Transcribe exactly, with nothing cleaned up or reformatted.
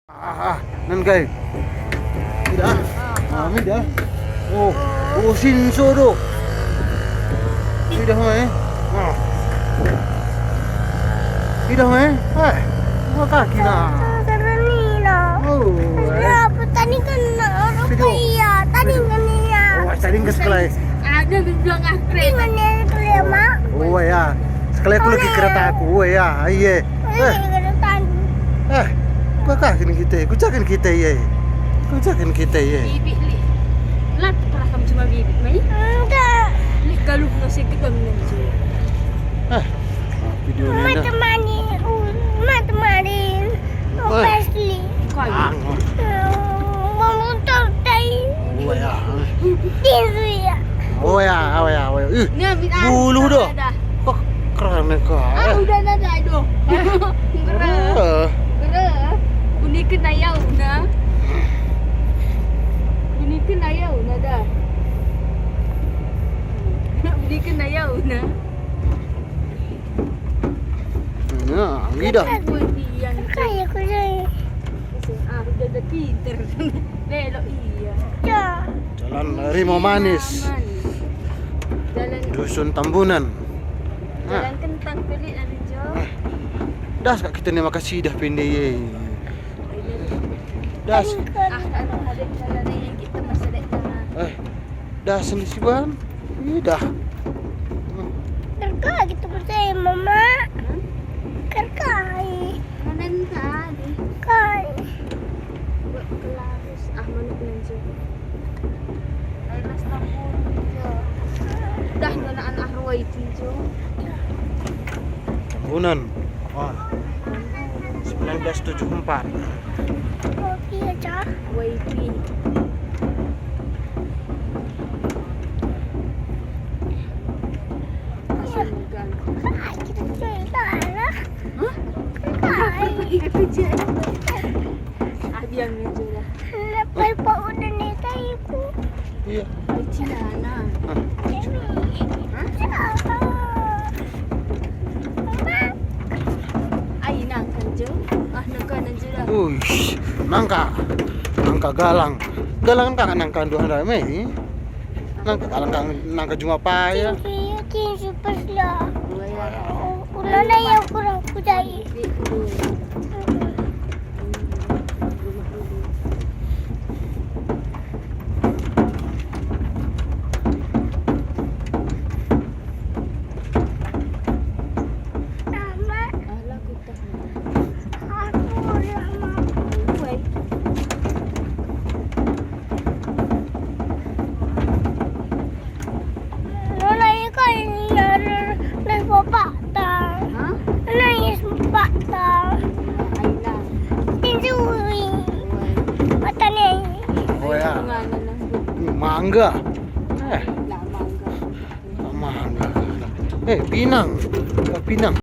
Ah, ah, nan kai. Idah. Ah, mi dah. Oh, oh, sinso do. Idah, eh. Ah. Idah, eh. Eh, buka kaki nah. Keren ni lah. Oh, eh. Ya, petani kena rupa. Iya, tadi kena ya. Oh, tadi ke sekolah. Ada bilang ah, keren. Tadi kena ya, Mak. Oh, ya. Sekolah aku lagi kereta aku. Oh, ya, iya. Eh. Eh, kuakap kita, kuakap kita, ye. Kuakap kita, ye. Bibik, Li. Lat pernah kamu cuma bibik, Mai? Enggak. Li, galuh no si gedong nih, Ji. Eh, video ini dah. Mata mani, uh, mata mani. Eh. Pasti. Kau. Anu. Eh, memutar tai. Gua ya. Dia ya. Oh ya, oh ya, oh ya. Ih, dah. Kok keren ya, kok? Ah, eh. Udah, udah, udah, aduh. Gere. Gere. Buniken ayau, nah. Buniken ayau, nah, dah. Buniken ayau, nah. Nah, ngidah. Kayak aku jadi. Ah, udah, udah pinter. Belok, iya. Ya. Jalan Rimo Manis. Jalan Dusun Tambunan. Jalan kentang pelik lalu, Jo. Ah. Das kak kita ni makasih dah pindah ye. Das. Ah, kan ada jalan yang kita masih ada jalan. Eh. Das sendiri si ban. Idah. Kerka kita percaya, Mama. Hmm? Kerka ai. Mana entah ni? Kai. Buat kelarus. Ah, manuk nan juga. Ai, Mas Tambun. Dah, anak-anak ruai tinju. Tambunan. Wah. Sembilan belas tujuh empat. Kopi aja. Waipi. Iya. Ah, kita cerita lah. Hah? Hai. Iya, kerja. Ah, diam aja lah. Lepas pak udah nih, taiku. Iya. Ai, Cina, nah. Hah? Ai, nangka jo. Ah, nangka jo dah. Uish, nangka. Nangka galang. Galang kan nangka dua hari, me. Nangka galang kan nangka juma paya. Tinggi, tinggi, pas lah. Ulala yang kurang kujai. Aku lama. Lola iko ini ya, les bapak ta. Hah? Nangis bapak ta. Aina. Tinjui. Matanya ini. Oh ya. Mangga. Eh. Lah, mangga. Mangga. Eh, pinang. Pinang.